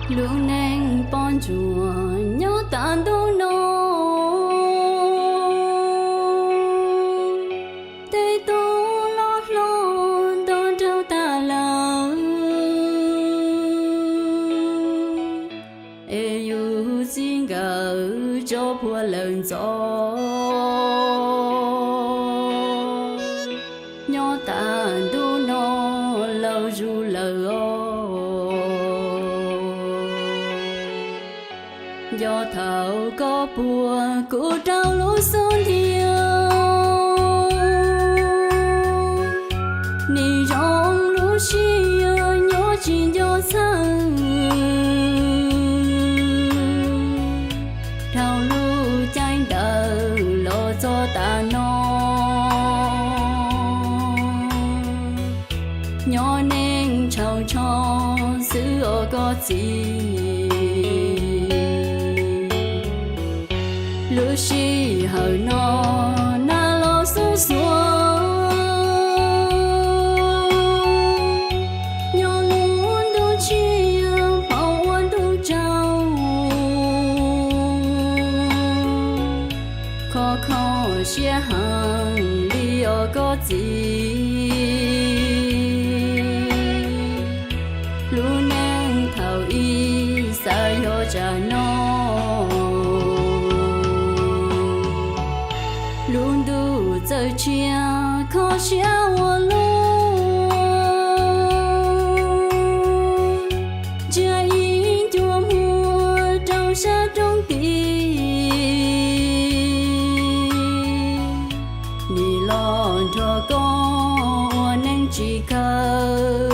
Lub neej poj ntsuam nyob tas ntuj no, tej tug loj hlob nto nraug tas lawm, es yus txij nkawm tso puag lawm ntxov. Nyob tas ntuj no laus zus lawm os. Nco thaum koj puag kuv rau lub xub ntiag, nim zoo lub siab nyob tsis nco txhawj. Dhau lub caij ntawd los txog tas no, nyob neej tshau tsho xwb os koj txiv. Lub sij hawm no nag los xuav xuav, nyob lub ntuj tshiab pom ua ntuj tsaus, kho kho siab heev li os koj txiv. Lub neej thaum ub xav yog tsam no, lub ntuj txawj tshiab kho siab ua luaj, ntsia ib ncua muag rau sab roob tid, nim los nrog koj ua neej tsis kawg,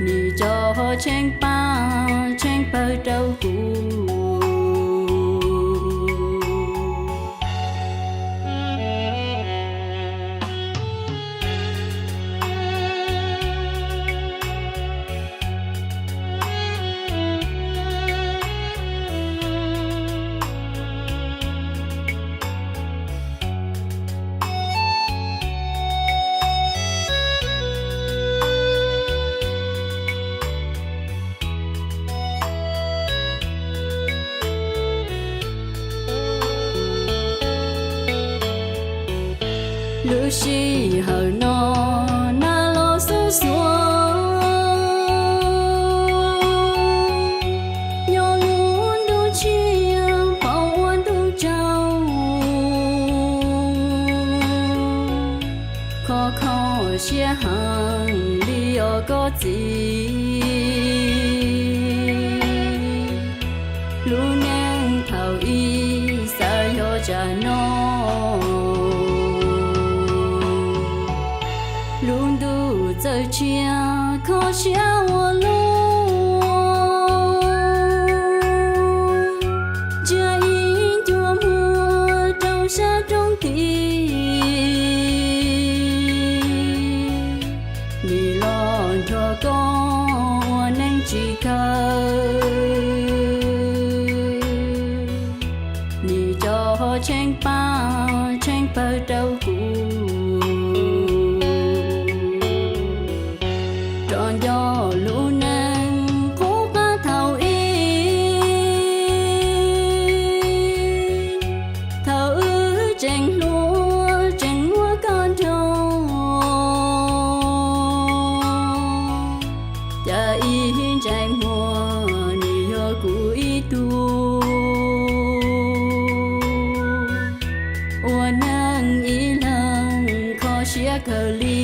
nim tso tsheej paj tsheej pawg rau kuv. Lub sij hawm no nag los xuav xuav, nyob lub ntuj tshiab pom ua ntuj tsaus, kho kho siab heev li os koj txiv. Lub neej thaum ub xav yog tsam no, lub ntuj txawj tshiab kho siab ua luaj, ntsia ib ncua muag rau sab roob tid, nim los nrog koj ua neej tsis kawg, nim tso tsheej paj tsheej pawg rau kuv. Rov nco lub neej qub qab thaum ub, thaum wb tseem hluas tseem muaj koj nrog, cas ib ntsais muag nws yog kuv ib tug, ua neej ib leeg kho siab kawg li.